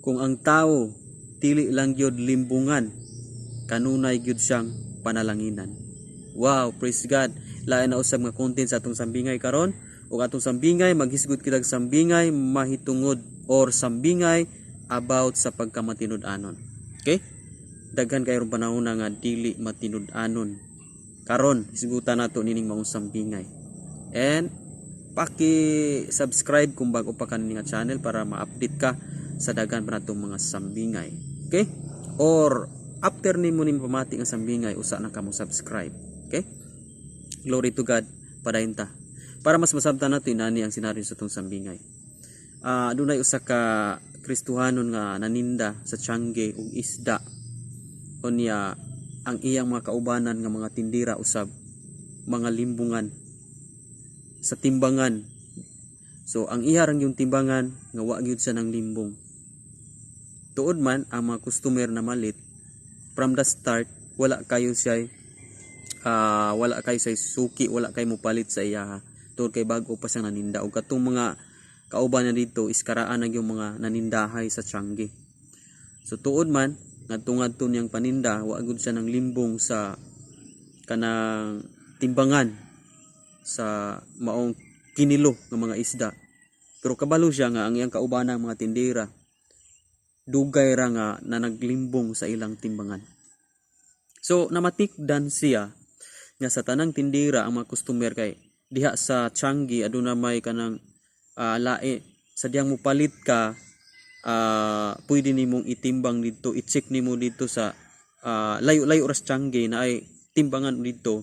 Kung ang tao dili lang gyud limbungan, kanunay gyud siyang panalanginan. Wow, praise God. Lain na usab nga content sa atong sambingay karon. Ug atong sambingay, maghisgot kitag sambingay mahitungod or sambingay about sa pagkamatinud-anon. Okay? Daghan kay ron panahon na nga dili matinud-anon. Karon, hisgutan nato nining maong sambingay. And paki-subscribe kung bago pa ka nga channel para ma-update ka sa daghan pa natong mga sambingay. Okay? Or after nimo ning pamati nga sambingay, usa na ka mo subscribe. Okay? Glory to God. Padayon ta. Para mas masabtan nato inani ang senaryo sa atong sambingay. Dunay usa ka Kristohanon nga naninda sa tiyangge og isda. Unya ang iyang mga kaubanan nga mga tindira usab mga limbungan sa timbangan. So ang iya rang yung timbangan nga wa gyud siya ng limbong. Tuod man ang mga customer na malit from the start, wala kayo sa suki, wala kay mopalit sa iya tuod kay bago pa siyang naninda ug katong mga kauban niya dito iskaraan na yung mga nanindahay sa tiyangge. So tuod man ngadto ngadto niyang paninda, wa gud siya ng limbong sa kanang timbangan sa maong kinilo nga mga isda. Pero kabalo siya nga ang iyang kaubanang mga tindera dugay ra nga na naglimbong sa ilang timbangan. So namatikdan siya nga sa tanang tindera, ang mga customer, kay diha sa tiyangge aduna may kanang lae sa diyang mopalit ka, pwede nimong itimbang didto, i-check nimo didto sa layo-layo ras tiyangge na ay timbangan didto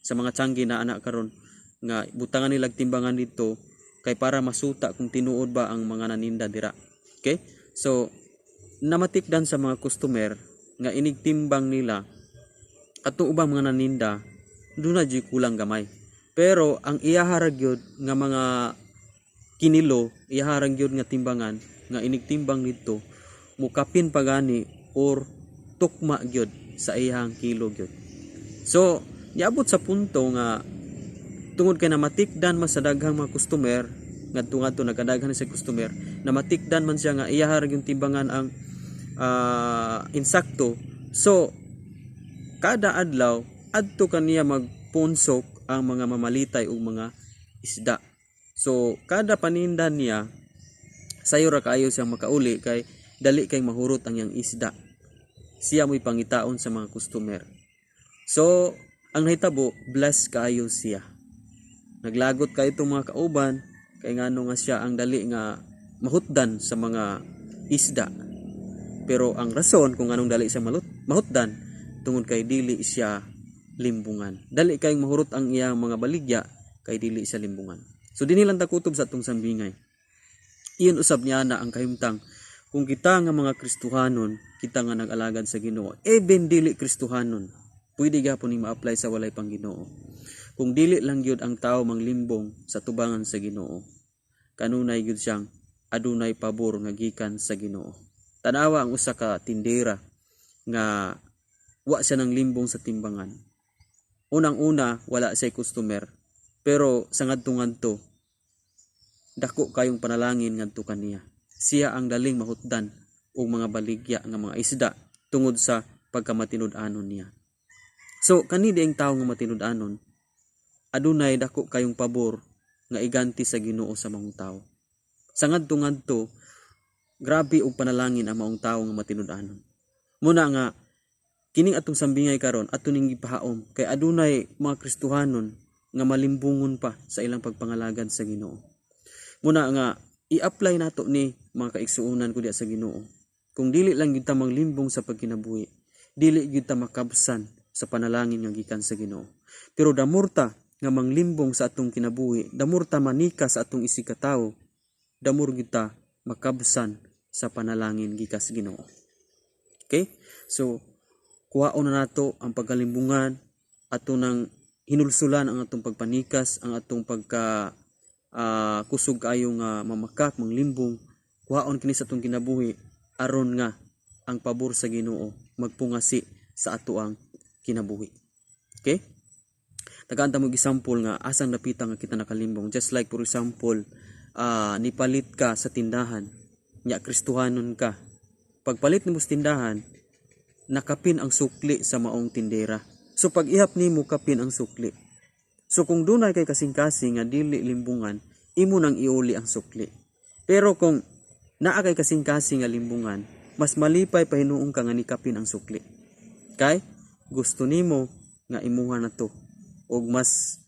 sa mga tiyangge na anak karon nga butangan nila timbangan didto kay para masuta kung tinuod ba ang mga naninda dira. Okay? So namatikdan sa mga customer nga inig timbang nila ato ubang mga naninda, duna jud kulang gamay. Pero ang iyaha ra gyud nga mga kinilo, iyaha ra gyud nga timbangan nga inig timbang didto, mukapin pa gani or tukma gyud sa iyang kilo gyud. So niabot sa punto nga tungod kay namatikdan man sa daghang mga customer ngadto ngadto nagkadaghan sa customer, namatikdan man siya nga iyaha ra gyud timbangan ang insakto. So kada adlaw adto kaniya magpunsok ang mga mamalitay og mga isda. So kada paninda niya, sayo ra kaayo siyang makauli kay dali kay mahurot ang iyang isda. Siya mo'y pangitaon sa mga customer. So ang nahitabo, bless kaayo siya. Naglagot kaayo itong mga kauban kay ngano nga siya ang dali nga mahutdan sa mga isda. Pero ang rason kung anong dali siya mahutdan, tungod kay dili siya limbungan. Dali kay mahurot ang iyang mga baligya kay dili siya limbungan. So dinhi lang ta kutob sa atong sambingay. Iyon usab niya na ang kahimtang kung kita nga mga Kristohanon, kita nga nag-alagad sa Ginoo, even dili Kristohanon, pwede gihapon ni ma-apply sa walay pang Ginoo. Kung dili lang gyud ang tao manglimbong sa tubangan sa Ginoo, kanunay gyud siyang adunay pabor nga gikan sa Ginoo. Tanawa ang usa ka tindera nga wa siya nang limbong sa timbangan. Unang-una, wala siya customer. Pero sa ngadto-ngadto, dako kayong panalangin ngadto kaniya. Siya ang daling mahutdan og mga baligya nga mga isda tungod sa pagkamatinud-anon niya. So kani diing tawo nga matinud-anon, adunay dako kayong pabor nga iganti sa Ginoo sa maong tawo. Sa ngadto-ngadto, grabe og panalangin ang maong tawo nga matinud-anon. Muna nga kining atong sambingay karon ato ning gipahaom kay adunay mga Kristohanon nga malimbungon pa sa ilang pagpangalagad sa Ginoo. Muna nga i-apply nato ni, mga kaigsuonan ko diya sa Ginoo. Kung dili lang gyud ta manglimbong sa pagkinabuhi, dili gyud ta makabsan sa panalangin nga gikan sa Ginoo. Pero damor ta nga manglimbong sa atong kinabuhi, damor ta manika sa atong isig katawo, damor gyud ta makabsan sa panalangin gikan sa Ginoo. Okay? So kuhaon na nato ang pagkalimbungan, ato nang hinulsulan ang atong pagpanikas, ang atong pagka kusog kaayo nga mamakak, manglimbong, kuhaon kini sa atong kinabuhi aron nga ang pabor sa Ginoo magpungasi sa atoang kinabuhi. Okay? Tagaan ta mo example nga asang dapita nga kita nakalimbong. Just like, for example, nipalit ka sa tindahan, nya Kristohanon ka. Pagpalit nimo sa tindahan, nakapin ang sukli sa maong tindera. So pag ihap nimo, kapin ang sukli. So kung dunay kay kasing-kasing nga dili limbungan, imo nang iuli ang sukli. Pero kung naa kay kasing-kasing nga limbungan, mas malipay pa hinuon ka nga nikapin ang sukli. Kay gusto nimo nga imuha na to og mas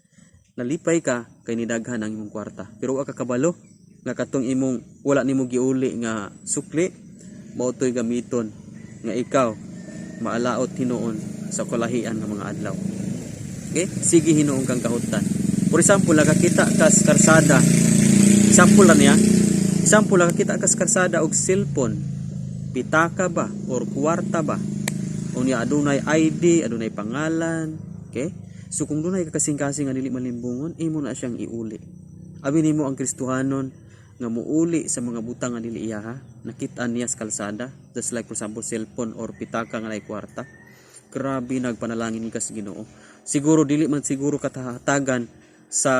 nalipay ka kay nidaghan ang imong kwarta. Pero wa ka kabalo nga katong imong wala nimo giuli nga sukli mao to'y gamiton nga ikaw maalaot hinuon sa kalahian nga mga adlaw. Okay? Sige hinuon kang kahutan. For example, nakakita ka sa karsada. Example lang niya. Example, nakakita ka sa karsada og cellphone. Pitaka ba or kwarta ba? Unya adunay ID, adunay pangalan, okay? So kung dunay ka kasing-kasing nga dili malimbungon, imo na siyang iuli. Abi nimo ang Kristohanon nga muuli sa mga butang nga dili iya ha, nakita niya sa kalsada, just like for example cellphone or pitaka nga naay kwarta. Grabe, nagpanalangin ka sa Ginoo. Siguro dili man siguro katahatagan sa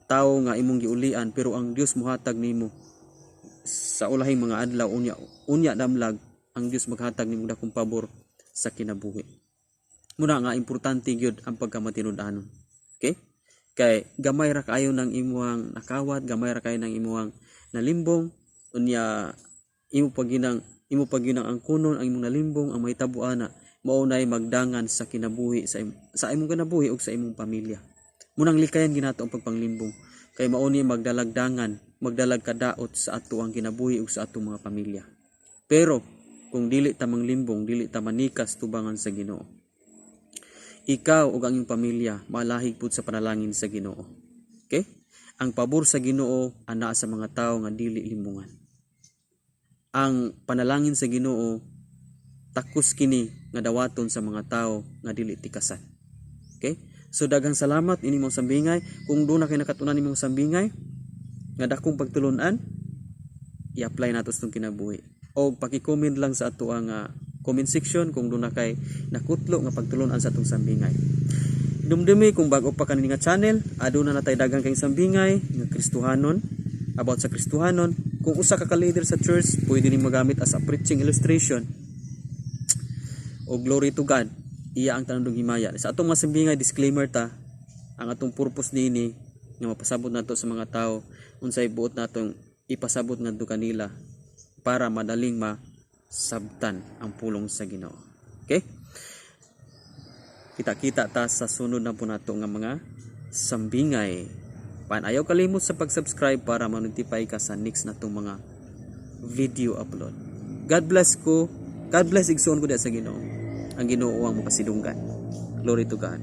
tawo nga imong giulian, pero ang Dios muhatag nimo sa ulahing mga adlaw. Unya unya damlag ang Dios maghatag nimo dakong pabor sa kinabuhi. Muna nga importante gyud ang pagkamatinud-anon. Okay? Kay gamay ra kaayo ng imuhang nakawat, gamay ra kaayo ng imuhang nalimbong, unya imo paginang angkunon ang imong nalimbong. Ang mahitabo ana, mao nay magdangan sa kinabuhi sa imong kinabuhi ug sa imong pamilya. Munang likayan ginato ang pagpanglimbong kay mao ni magdalagdangan, magdalag kadaot sa ato ang kinabuhi ug sa atong mga pamilya. Pero kung dili ta manglimbong, dili ta manikas tubangan sa Ginoo, ikaw ug ang iyong pamilya malahig pud sa panalangin sa Ginoo. Okay? Ang pabor sa Ginoo anaa sa mga tawo nga dili limbungan. Ang panalangin sa Ginoo, takos kini nga dawaton sa mga tawo nga dili tikasan. Okay? So daghang salamat ini mong sambingay. Kung duna kay nakatunan nimong sambingay nga dakong pagtulunan, i-apply nato sa itong kinabuhi. O paki-comment lang sa ato ang comment section kung duna kay nakutlo nga pagtulunan sa atong sambingay. Dumdumi, kung bago pa kani nga channel, aduna na tay daghang kay sambingay nga Kristohanon, about sa Kristohanon. Kung usa ka ka-leader sa church, pwede ni magamit as a preaching illustration. O glory to God, iya ang tanandong himaya. Sa atong mga sambingay, disclaimer ta, ang atong purpose niini nga mapasabot nato sa mga tao unsay buot natong ipasabot ngadto kanila para madaling masabtan ang pulong sa Ginoo. Okay? Kita-kita ta sa sunod na po nato nga mga sambingay. Pan ayaw kalimot sa pag-subscribe para ma-notify ka sa next natong mga video upload. God bless ko. God bless, igsoon ko diya sa Ginoo. Ang Ginoo ang makasidunggan. Glory to God.